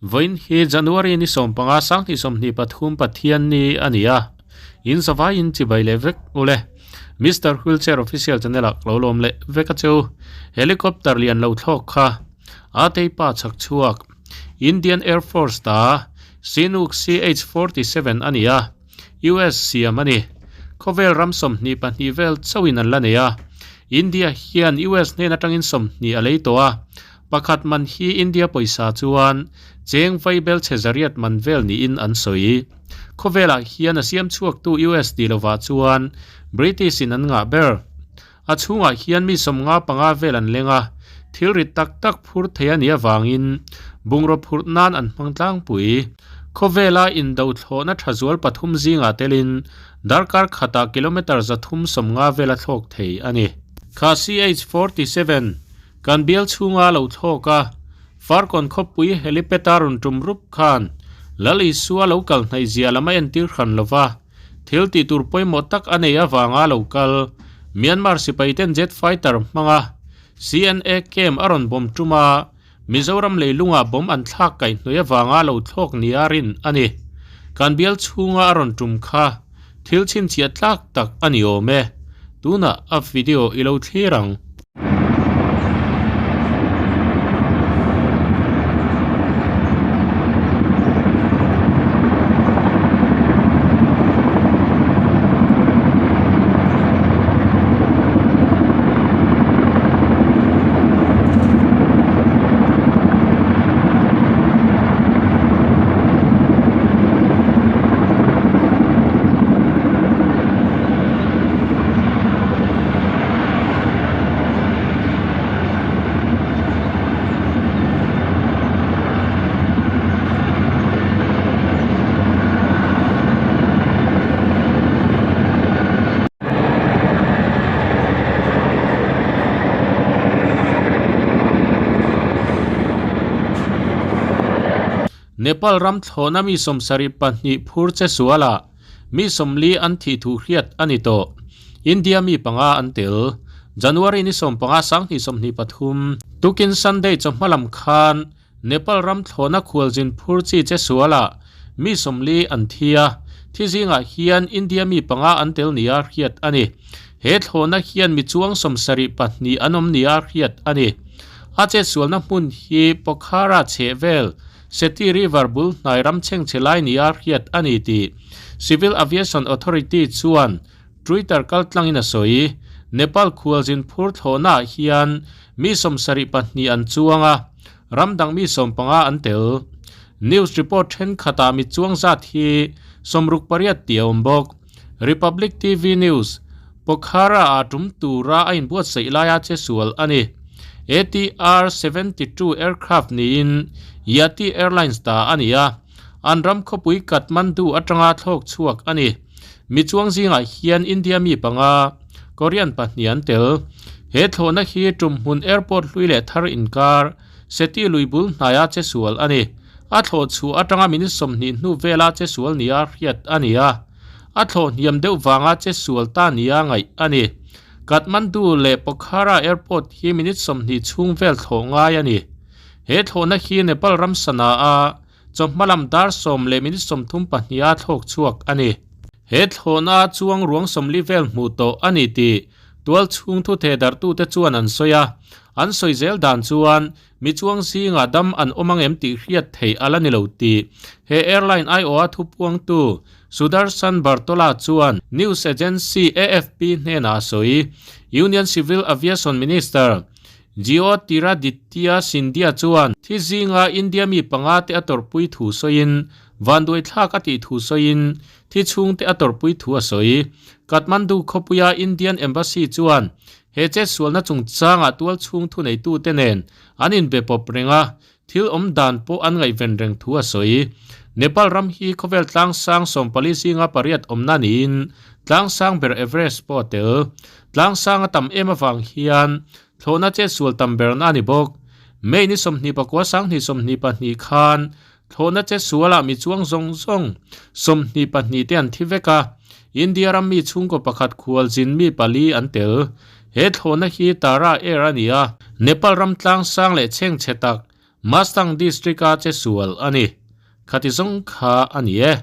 Vawiin hi January ni 15 2023 Pathian ni a ni a, in zavaiin chibai leh vek ule. Mister Wheelchair Official channel ah ka lo lawm leh vek a cheu. Helicopter lian lo thlawk kha a teipa chhak chhuak Indian Air Force ta Chinook CH-47 a ni a, US siam a ni. Khawvel ram 22 vel chauhin an la nei a. India hian US hnen atangin 20 a lei tawh a. Pakhat man hi India pawisa chuan cheng vaibel chhe zariat man vel niin an sawi. Khawvelah hian a siam chhuaktu US tih lovah chuan British in an ngah ber. A chhungah hian mi 55 vel an leng a, thil rit tak tak phur thei a nih avangin bungraw phurh nan an hmang tlangpui. Khawvela indo thlawhna tha zual pathum zingah telin darkar khatah kilometre 350 vel a thlawk thei a ni. Kha CH-47 Kan bial chhunga lo thlawk a, Farkawn khawpui helipad a rawn tum rup khan Lal Isua lo kal hnaih zia lam a entir hran lo va, thil tih tur pawimawh tak a nei avanga lo kal Myanmar sipai ten jet fighter hmanga CNA camp a rawn bawm tum a, Mizoram leilungah bawm an thlak kaihhnawih avanga lo thlawk nia rin a ni. Kan bial chhunga a rawn tum kha thil chhinchhiah tlak tak a ni awm e. Tunah a video i lo thlir ang. Nepal ram thlawhna mi 72 phur che sualah mi 40 an thih thu hriat a ni tawh. India mi panga an tel. January ni 15 2023 tukin Sunday chawhma lam khan Nepal ram thlawhna khualzin phur chi che sualah mi 40 an thi a, thi zingah hian India mi panga an tel nia hriat a ni. He thlawhna hian mi chuang 72 an awm nia hriat a ni. A chetsualna hmun hi Pokhara chhehvel Seti River bul hnai ram chhengchhe lai nia hriat a ni tih Civil Aviation Authority chuan Twitter kaltlangin a sawi. Nepal khualzin phur thlawhnaah hian mi 72 an chuang a, ram dang mi 15 an tel. News report thenkhatah mi chuang zat hi 68 tih a awm bawk. Republic TV News, Pokhara-ah tum tura a inbuatsaih laia che sual a ni. ATR 72 aircraft niin Yati Airlines ta a ni a, an ram khawpui Kathmandu atanga thlawk chhuak a ni. Mi chuang zingah hian India mi panga, Korean pahnih an tel. He thlawhna hi tum hmun airport hlui leh thar inkar, Seti lui bul hnaia che sual a ni. A thlawh chhuah atanga minute 20 hnu vela che sual nia hriat a ni a. A thlawh hniam deuh vanga che sual ta nia ngaih a ni. Kathmandu leh Pokhara airport hi minute 20 chhung vel thlawh ngai a ni. He thlawhna hi Nepal ram sana a chawhma lam dar 10 leh minute 32 a thlawk chhuak a ni. He thlawhna chuang ruang 40 vel hmuh tawh a ni tih tual chhung thu theh darhtute chuan an sawi a. An sawi zel dan chuan mi chuang zingah dam an awm ang em tih hriat theih a la ni lo tih he airline aiawha thupuangtu Sudarshan Bartola chuan news agency AFP hnenah a sawi. Union Civil Aviation Minister Jyotiraditya Scindia chuan thi zinga India mi panga te a tawrhpui thu sawiin vanduai thlak a tih thu sawiin thi chhungte a tawrhpui thu a sawi. Kathmandu khawpuia Indian Embassy chuan he chetsualna chungchangah tual chhung thuneitute nen an inbe pawp reng a, thil awm dan pawh an ngaihven reng thu a sawi. Nepal ram hi khawvel tlangsang 14 zinga pariat awmna niin tlangsang ber Everest pawh a tel. Tlangsang a tam em avang hian thlawhna chetsual tam berna a ni bawk. May ni 29 2022 khan thlawhna chetsualah mi chuang zawng zawng 22 te an thi vek a, India ram mi chhungkaw pakhat khualzin mi pali an tel. He thlawhna hi Tara Air a ni a, Nepal ram tlangsang leh chhengchhe tak. Mustang District-a chesual a ni. Khati zawng kha a ni e.